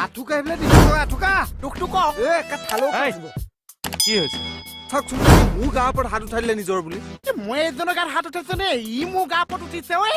আঁঠু কাঢ়ি পেলাই দিছো তই আঁঠু কাঢ়। দুখটো কওক। এ একে থালো। কি হৈছে চাওকচোন, মোৰ গাৰ ওপৰত হাত উঠাই দিলে নিজৰ বুলি। মই এজনৰ গাত হাত উঠাইছো নে ই মোৰ গাৰ ওপৰত উঠিছে? ঐ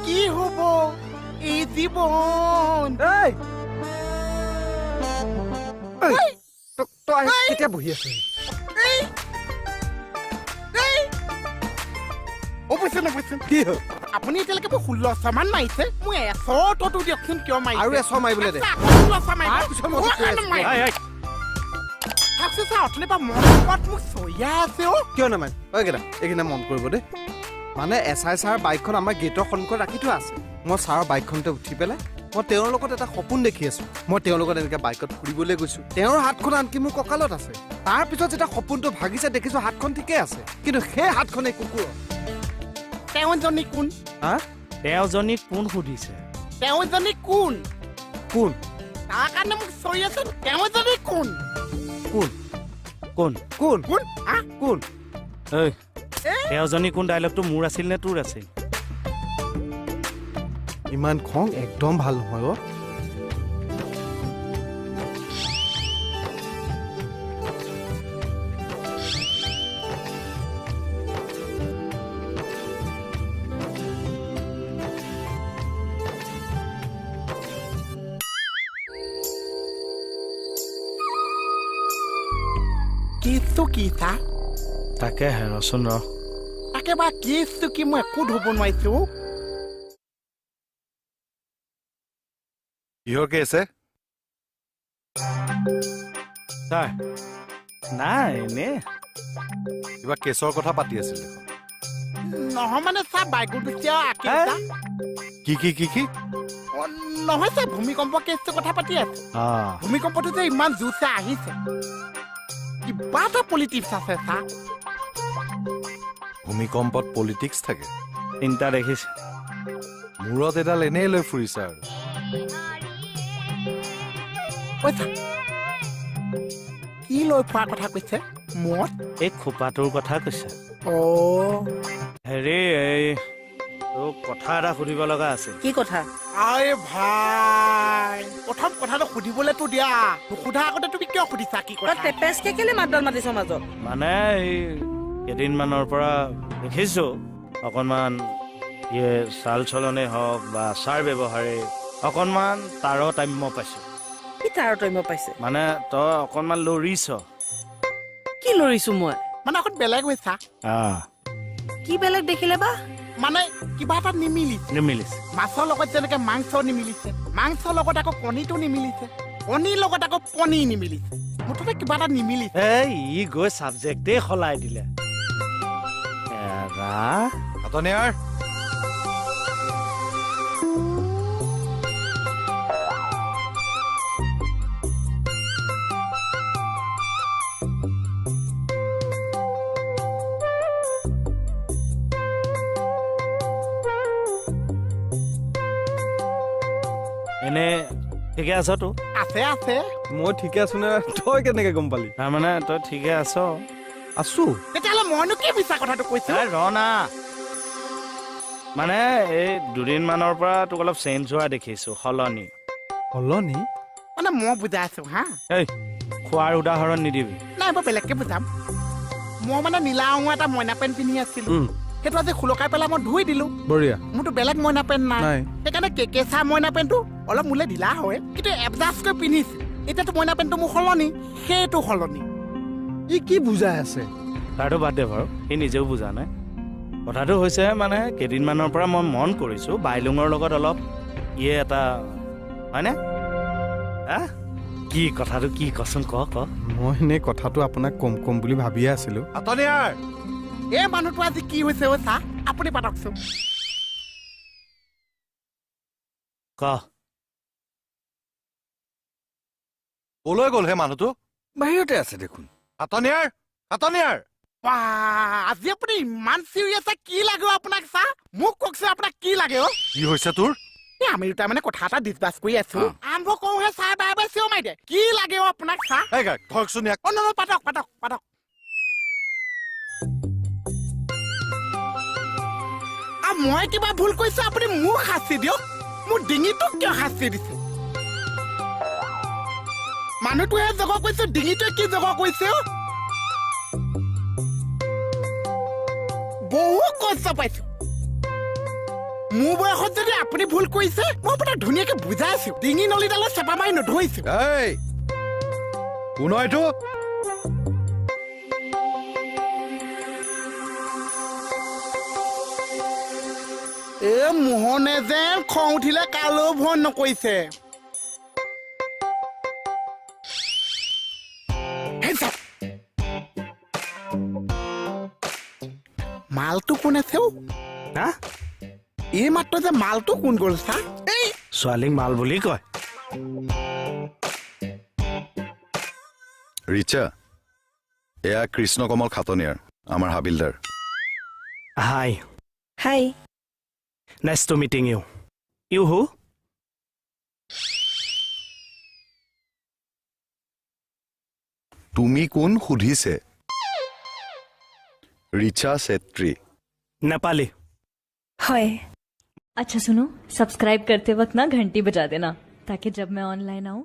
কি হ'ব এই জীৱন? তই কেতিয়া বহি আছ? অৱশ্যে নৱশ্যে কি হ'ল? আপুনি এতিয়ালৈকে মোক 16 মান মাৰিছে, মোক এশটো দিয়কচোন। কিয় মাৰিছে? আৰু এশ মাৰিবলৈ দে। অথনিৰ পৰা মনত মোক চৰিয়াই আছে। অ কিয় নামাৰিম? ঐ কেইটা এইখিনি মন কৰিব দেই। মানে এছ I sir বাইকখন আমাৰ গেটৰ সন্মুখত ৰাখি থোৱা আছে। মই ছাৰৰ বাইকখনতে উঠি পেলাই মই তেওঁৰ লগত এটা সপোন দেখি আছোঁ। মই তেওঁৰ লগত এনেকৈ বাইকত ফুৰিবলৈ গৈছোঁ, তেওঁৰ হাতখন আনকি মোৰ কঁকালত আছে। তাৰপিছত যেতিয়া সপোনটো ভাগিছে দেখিছোঁ হাতখন ঠিকেই আছে, কিন্তু সেই হাতখন এই কুকুৰৰ। তেওঁজনী কোন? হা, তেওঁজনী কোন সুধিছে? তেওঁজনী কোন? কোন? তাৰ কাৰণে মোক চৰি আছে। তেওঁজনী কোন? কোন কোন কোন কোন? হা কোন? ঐ তেওঁজনী কোন ডাইলগটো মোৰ আছিল নে তোৰ আছিল? ইমান খং একদম ভাল নহয় অ। কেছটো কি চা? তাকেহে ৰচোন ৰ। তাকে বা কেছটো কি, মই একো ধৰিব নোৱাৰিছো। কিহৰ কেছ হে? ছাৰ নাই এনে কিবা কেছৰ কথা পাতি আছিল দেখোন। নহয় মানে ছাৰ বাইকত কি কি কি কি নহয় ছাৰ, ভূমিকম্প কেছটোৰ কথা পাতি আছে। ভূমিকম্পটো যে ইমান জোৰছে আহিছে, কিবা এটা পলিটিক্স আছে ছাৰ। ভূমিকম্পত পলিটিক্স থাকে? চিন্তা দেখিছে, মূৰত এডাল এনেই লৈ ফুৰিছা আৰু। কি লৈ ফুৰা কথা কৈছে? মূৰত এই খোপাটোৰ কথা কৈছে। অ হেৰি, এই তোক কথা এটা সুধিব লগা আছিল। কি কথা? আৰে ভাই, প্ৰথম কথাটো সুধিবলৈতো দিয়া, নুসুধা আগতে তুমি কিয় সুধিছা কি কথা? টেপেচকে কেলে মাতডাল মাতিছ মাজত? মানে এই কেইদিনমানৰ পৰা দেখিছো অকণমান ইয়ে চাল চলনে হওক বা আচাৰ ব্যৱহাৰে অকণমান তাৰতম্য পাইছো। কি তাৰতম্য পাইছে? মানে তই অকণমান লৰিছ। কি লৰিছো মই? মানে অকণ বেলেগ হৈছা। কি বেলেগ দেখিলে বা? মানে কিবা এটা নিমিলিছে। নিমিলিছে। মাছৰ লগত যেনেকে মাংস নিমিলিছে, মাংসৰ লগত আকৌ কণীটো নিমিলিছে, কণীৰ লগত আকৌ পনীৰ নিমিলিছে, মুঠতে কিবা এটা নিমিলিছে। এই ই গৈ ছাবজেক্টেই সলাই দিলে। এৰা খাটনিয়াৰ, এনে ঠিকে আছ তো? আছে আছে। মই ঠিকে আছো নে তই কেনেকে গম পালি? তাৰমানে তই ঠিকে আছ? আছো। তেতিয়াহ'লে মইনো কি মিছা কথাটো কৈছো? ৰ না, মানে এই দুদিনমানৰ পৰা তোক অলপ চেঞ্জ হোৱা দেখিছো। সলনি। সলনি মানে মই বুজাই আছো। হা, এই খোৱাৰ উদাহৰণ নিদিবি। নাই, মই বেলেগকে বুজাম। মই মানে নীলা ৰঙৰ এটা মইনা পেণ্ট পিন্ধি আছিলো, সেইটো আজি খুলকাই পেলাই মই ধুই দিলো। বঢ়িয়া। মোৰতো বেলেগ মইনা পেণ্ট নাই, সেইকাৰণে কেকেচা মইনা পেণ্টটো অলপ মোলে ঢিলা হয়, কিন্তু এডজাষ্ট কৰি পিন্ধিছে। এতিয়াতো মইনা পেণ্টটো মোৰ সলনি, সেইটো সলনি। ই কি বুজাই আছে? তাৰতো বাদ দে বাৰু, সি নিজেও বুজা নাই। কথাটো হৈছে মানে কেইদিনমানৰ পৰা মই মন কৰিছোঁ বাইলুঙৰ লগত অলপ ইয়ে এটা, হয়নে? হা, কি কথাটো কি কচোন, ক ক। মই এনেই কথাটো আপোনাক কম কম বুলি ভাবিয়ে আছিলোঁ। খাটনিয়াৰ, এই মানুহটো আজি কি হৈছে অ' ছাৰ, আপুনি পাতকচোন। ক। কলৈ গ'ল হে মানুহটো? বাহিৰতে আছে দেখোন। খাটনিয়াৰ, খাটনিয়াৰ। বা, আজি আপুনি ইমান চিঞৰি আছে, কি লাগে অ' আপোনাক ছাৰ? মোক কওকচোন আপোনাক কি লাগে অ'? কি হৈছে তোৰ? এই আমি দুটা মানে কথা এটা ডিছকাছ কৰি আছো, আৰম্ভ কৰোঁহে ছাৰ বাৰে বাৰে চিঞৰ মাৰি দিয়ে। কি লাগে অ' আপোনাক ছাৰ? এই গাৰ্ড, ধৰকচোন ইয়াক। অ' নহয়, পাতক পাতক পাতক। মই কিবা ভুল কৰিছো, আপুনি মোক শাস্তি দিয়ক, মোৰ ডিঙিটোক কিয় শাস্তি দিছে? মানুহটোহে জগ কৰিছো, ডিঙিটোৱে কি জগ কৰিছে? বহু কষ্ট পাইছো। মোৰ বয়সত যদি আপুনি ভুল কৰিছে, মই আপোনাক ধুনীয়াকে বুজাই আছো, ডিঙি নলীডালত চেপা মাৰি নধৰিছো। এই কোন হয় এইটো? এ মোহনে যেন খং উঠিলে কালৈও ভয় নকৰিছে। মালটো কোন আছে? হা, এই মাত্ৰ যে মালটো কোন গ'ল ছাৰ? এই ছোৱালীক মাল বুলি কয়। ৰিচা, এয়া কৃষ্ণ কমল খাটনিয়াৰ, আমাৰ havildar. Hi. Hi. Nice to meeting you. You who? তুমি কোন সুধিছে? ৰিচা চেত্ৰী। नेपाली। हाय। अच्छा सुनो, सब्सक्राइब करते वक्त ना घंटी बजा देना, ताकि जब मैं ऑनलाइन आऊँ